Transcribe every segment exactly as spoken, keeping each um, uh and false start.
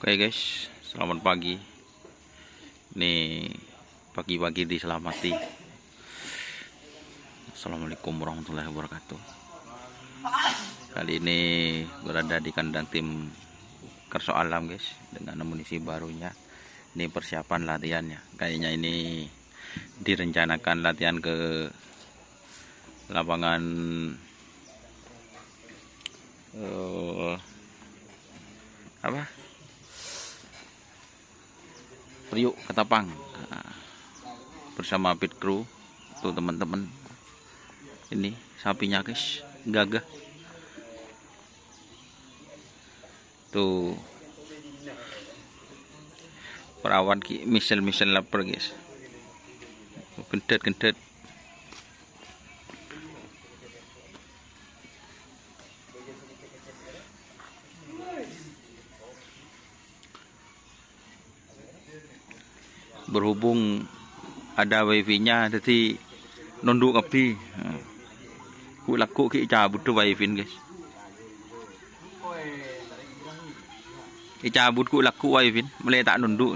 Oke guys, selamat pagi. Ini pagi-pagi diselamati. Assalamualaikum warahmatullahi wabarakatuh. Kali ini berada di kandang tim Kerso Alam guys, dengan amunisi barunya. Ini persiapan latihannya. Kayaknya ini direncanakan latihan ke lapangan, eh, apa? Priuk Ketapang. Nah, bersama pit crew tuh teman-teman. Ini sapinya guys, gagah. Tuh. Perawan ki misel-misel lapar guys. Gendet-gendet. Berhubung ada wifi-nya, jadi nondhu' kabbhi. Nah. Ghu' lagghu' ghi' ècabut wifi-na, guys. Ècabut ghu' lagghu' wifi-na, mèlè ta' nondhu'.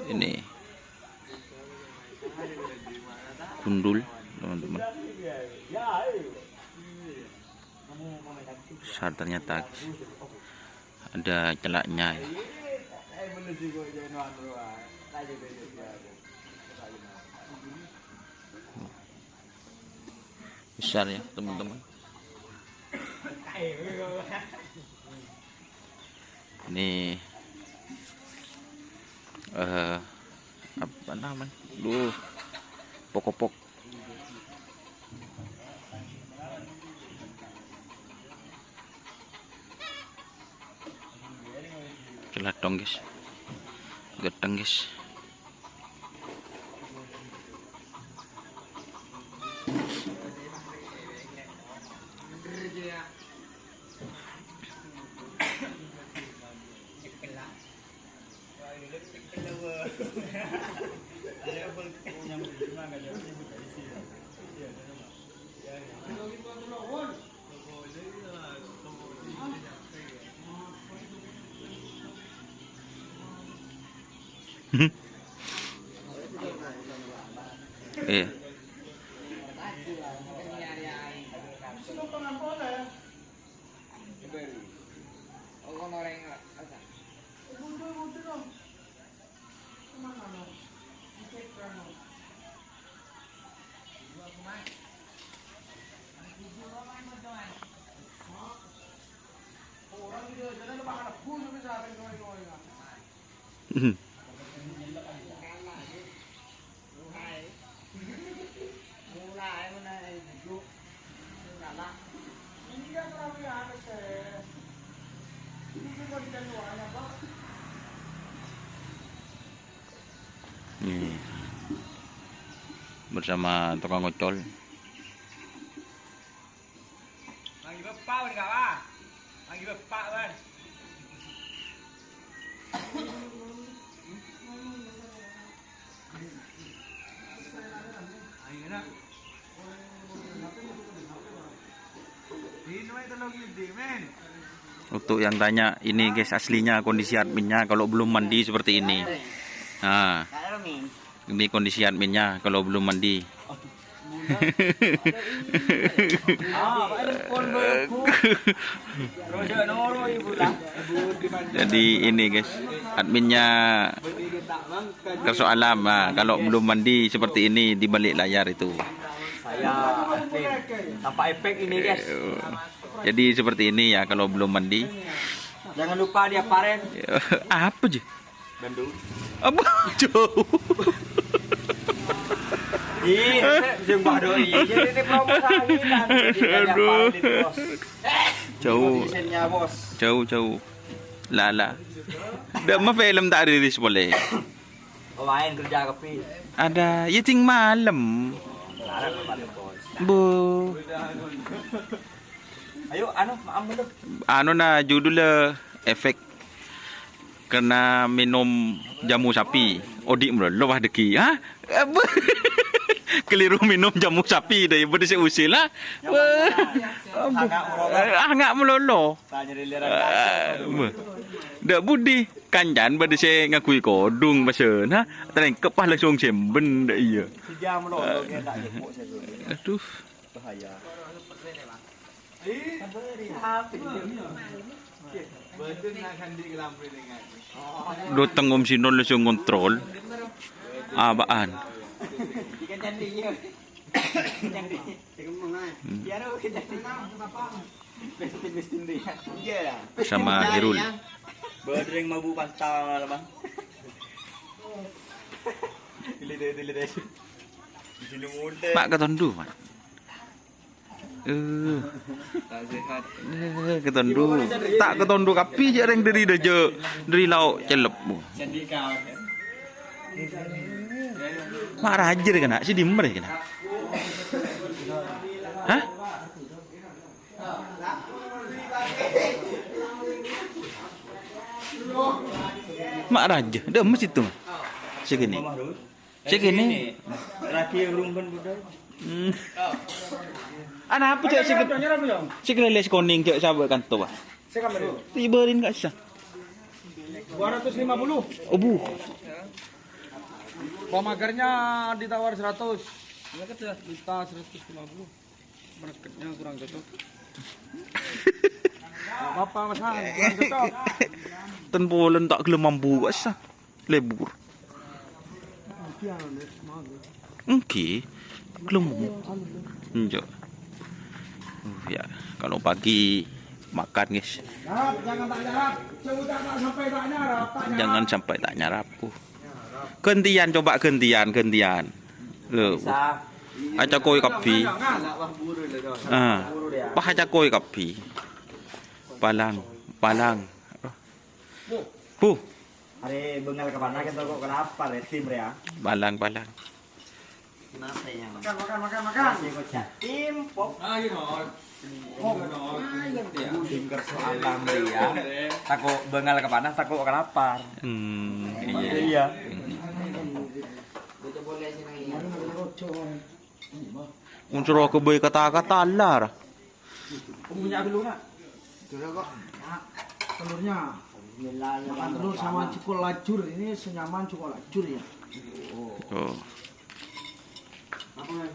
Ini. Gundul, teman-teman. Besar ternyata, guys. Ada celaknya, ya. Besar, ya, teman-teman. Ini, eh, apa namanya? Duh, pokopok. Celadong, guys. Gedheng, guys. Iya. Nih, bersama tukang ocol. Lagi beppa, Bang, kawan. Lagi beppa, Bang. Ayo, nak. Ini, Bang, tolong ini, men. Untuk yang tanya, ini, guys, aslinya kondisi adminnya kalau belum mandi seperti ini. Nah, ini kondisi adminnya kalau belum mandi. Jadi ini, guys, adminnya Kerso Alam. Nah, kalau belum mandi seperti ini di balik layar itu. Saya admin tanpa efek ini, guys. Jadi seperti ini ya kalau belum mandi. Jangan lupa diapain. Apa sih? Bandung. Apa? Jauh. Ih, sing Mbah Doi. Jadi ini promo sakitan. Jadi banyak Aduh. Pilot, Bos. Jauh. Desainnya, Bos. Jauh, jauh. Lah, lah. Ndak mau film tak rilis boleh. Oh, main kerja kepi. Ada, ya, cing malam. Larang malam, Bos. Bu. Ayo, anu, maaf dulu. Anu, nah, judulnya efek karena minum jamu sapi. Odi' malolo, wah, dâgghi', ha? Keliru minum jamu sapi dâ, bâdâ sè usil, ha? Wah. Anga' malolo. Dâ' budi, kancana bâdâ sè ngangghuy kodhung, pasèn, ha? Tarèngkep, pas langsung sèmben, dâ' iyâ. Aduh. Dâteng Om Sinol langsung ngontrol. Apaan? Hmm. Sama Hirul. Bâdâ rèng mabu' pantal, Bang. Mak, katondu, Mak. Eh. Eh, katondu. Ta' katondu kabbhi jhâ' rèng dâri dâjâ, dâri lao' cellep. Ma' rajâ rè kana', sè dimma rè kana'. Hah? Ma' rajâ, dâ' emma sèttong. Sè kènè'. Sè kènè'. Lagi urung pon budal. Hmm. Ana apa, Cak, sè ke-, sè kelele sè konèng, Cak, sabâ' kanto, Pak? Tibarin ka' sa. Dua ratus lima puluh. Obu. Pemagarnya ditawar seratus. Minta seratus lima puluh. Mereketnya kurang cocok. Nggak apa-apa, Mas, kurang cocok. Ten polèn ta' ghellem mambu, Pak, sa. Lebur. Engghi, belum. Enjâ'. Uh, ya, kalau pagi makan, guys. Jangan sampai tak nyarap. Uh. Gantian, coba gantian, gantian. Lho. Acakoy kabbhi. Ah, pas acakoy kabbhi. Palang, palang. Bu. Arè bângal ka bâ'na kèto kok kalapar, rè, tim, rè, ya. Palang, palang. Kenapa ya, Mas? Makan, makan, makan, makan. Masih kocak. Tim, pop. Ah, iya, Nol. Tim kerso alam dia. Tako' bângal ka bâ'na, tako' kalapar. Hmm, iya. Iya. Unsur aku bâi kata-kata lar. Punya dulu, Nak. Dulu kok. Telurnya. Makan telur sama cuko lajur. Ini senyaman cuko lajur ya. Oh. Apa, men?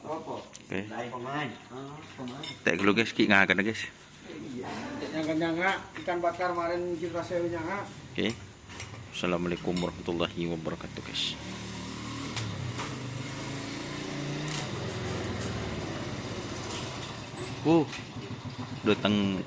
Rokok. Oke. Pemain. Ah, pemain. Tek dulu, guys, ki ngakan, guys. Nyangka-nyangka ikan bakar kemarin kita saya nyangka. Oke. Assalamualaikum warahmatullahi wabarakatuh, guys. Uh, dâteng